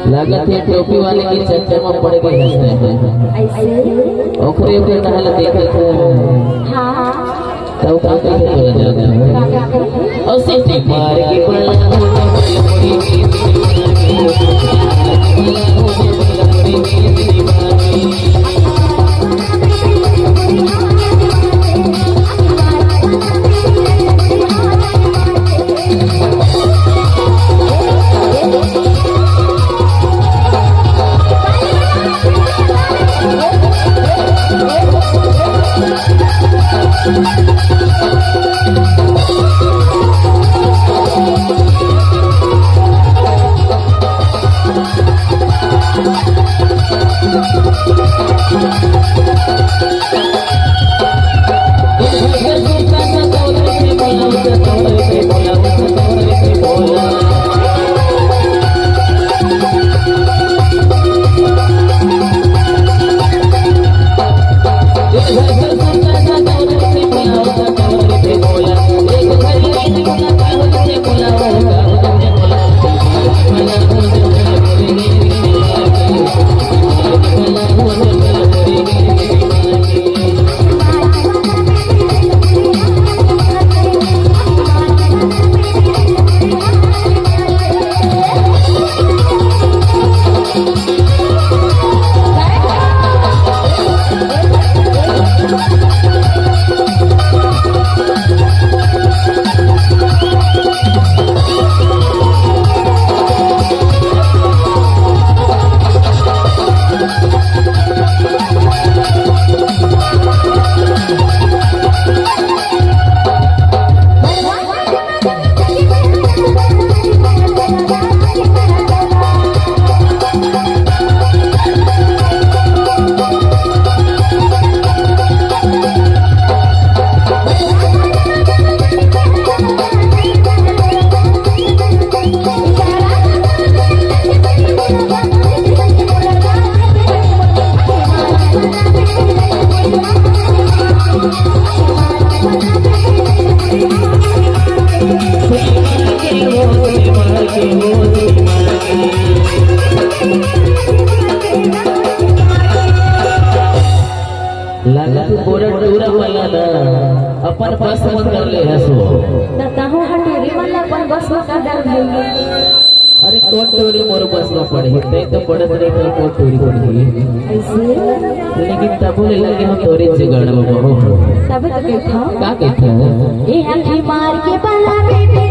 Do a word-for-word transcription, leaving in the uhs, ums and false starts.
लागत हे टोपी वाले के चक्कर में पड़ गए हंसते हैं। ऐसे? ओकरे ऊपर टहल देखत है। हाँ। तब का कहे तोला जात है? का कहे? और सीटी मार के बड़ा लागत हे बोरा टूरा वाला ना अपन बस में कर ले हसो। त कहूँ हटूरी मन ला अपन बस में कर डाल देंगे। अरे कौन टूरी मोर बस में पड़े हे, तैं तो पड़त नहीं तो कौन टूरी पड़ही। ऐसे? लेकिन तबो ले लगे हम तोरे जुगाड़ में बहो। तबे तो कहत हूँ। का कहत हूँ? ए आँखी मार के बला बेबे।